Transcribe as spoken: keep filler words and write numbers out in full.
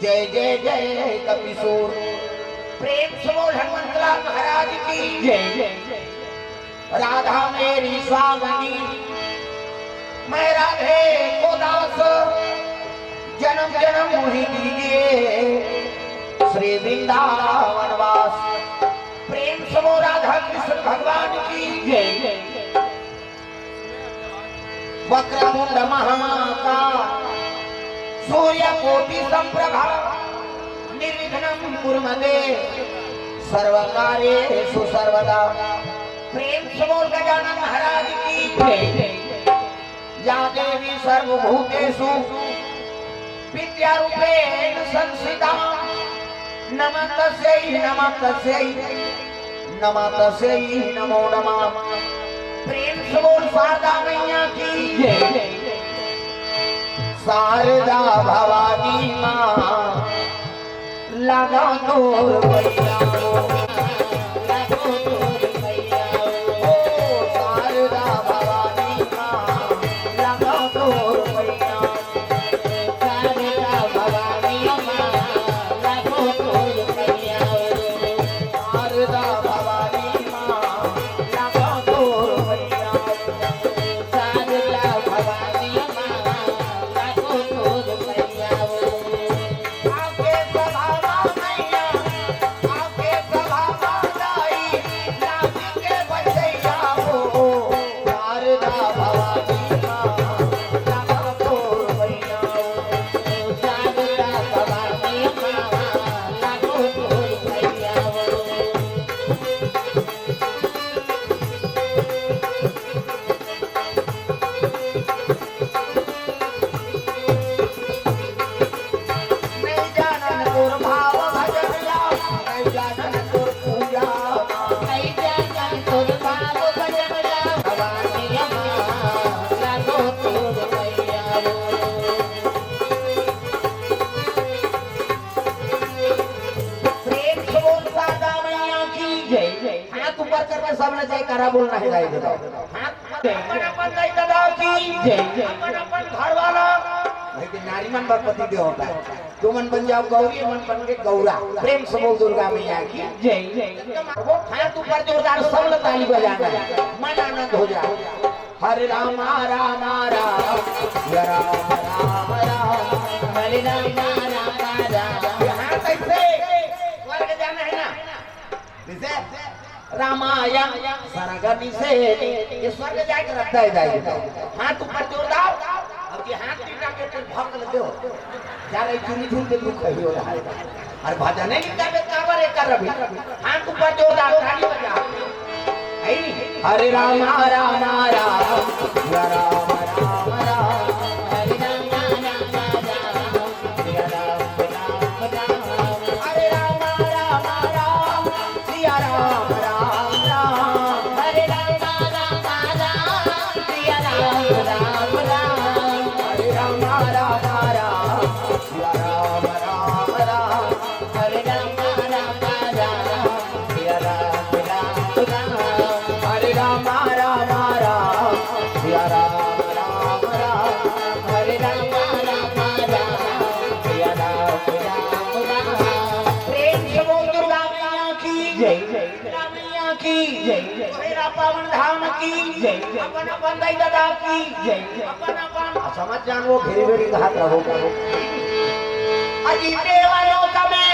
जय जय जय कपिसूर। प्रेम से बोल हनुमंतलाल महाराज की जय। राधा मेरी सावनी, मैं राधे को दास, जन्म जन्म मुहि दीजिए श्री वृंदावन वास। प्रेम से बोल राधा कृष्ण भगवान की जय। वक्रतुंड महाकाय, सूर्यकोटि संप्रभा, निर्विघ्नं कुरु मे देव, सर्वकार्येषु सर्वदा। प्रेम से बोल गजानन महाराज की जय। या देवी सर्वभूतेषु विद्यारूपेण संस्थिता। नमस्तस्यै, नमस्तस्यै, नमस्तस्यै नमो नमः। प्रेम से बोल शारदा मैया की जय। शारदा भवानी माँ, लगा तोर पैया हो। ओ शारदा भवानी माँ, लगा तोर पैया। शारदा भवानी माँ, लागो तोर पैया। शारदा भवानी माँ, लागो तोर पैया। शारदा भवानी माँ, लागो तोर पैया। आके सभावा मैया, आके सभावा दाई, लाज के बचैया हो। शारदा भवानी माँ, लागो तोर पैया। शारदा भवानी माँ, लागो तोर पैया। नहीं जानन तोर भाव भजन ला, नहीं जानन तोर पूजा। नहीं जानन तोर भाव भजन ला, भवानी अम्मा, लागो तोर पैया। प्रेम से बोल शारदा मैया की जय। हाथ ऊपर करके सबने जयकारा बोलना है, गाई दे दो। हाथ ऊपर, अपन अपन दाई ददा की जय। अपन अपन घर वाला, भाई के नारी मन बर पति देव होता है। तुमन बन जाओ गौरी, मन बन के गौरा। प्रेम से बोल दुर्गा मैया की जय। वो हाथ ऊपर जोरदार सबने ताली बजाना है, मन आनंद हो जाए। हरे रामा रामा राम, या राम राम राम, हरे रामा रामा राम। यहाँ कैसे स्वर्ग जाना है ना, जैसे रामायण सरग निषेध, ये स्वर्ग जाके रहता है जाएगी। हाथ ऊपर जोरदार, अब ये हाथ टीका के तुम भक्त लगे हो, जा रही चुनी चुन के दुख है हो रहा है। अरे भजन नहीं करबे, काबर ये कर रही? हाथ ऊपर जोरदार ताली बजा। है नहीं? हरे राम, राम, राम, या राम, राम, राम। हरे राम, राम, राम, राम, या राम, राम, राम। हरे राम, राम, राम, सिया राम, राम, राम। हरे राम, राम, राम, सिया राम, राम, राम। हरे राम, राम, राम, सिया राम, राम, राम। हरे राम, राम, राम, सिया राम, राम, राम। हरे राम, राम, राम, सिया राम, राम, राम। हरे राम, राम, राम, सिया राम, राम, राम। प्रेम से बोल दुर्गा मैया की जय। दुर्गा मैया की जय। भैरा पावन धाम की जय। अपन अपन दाई ददा की जय। अपन अपन समझ जान वो घेरी बेरी कहा प्रभु। अजी देवा लोक में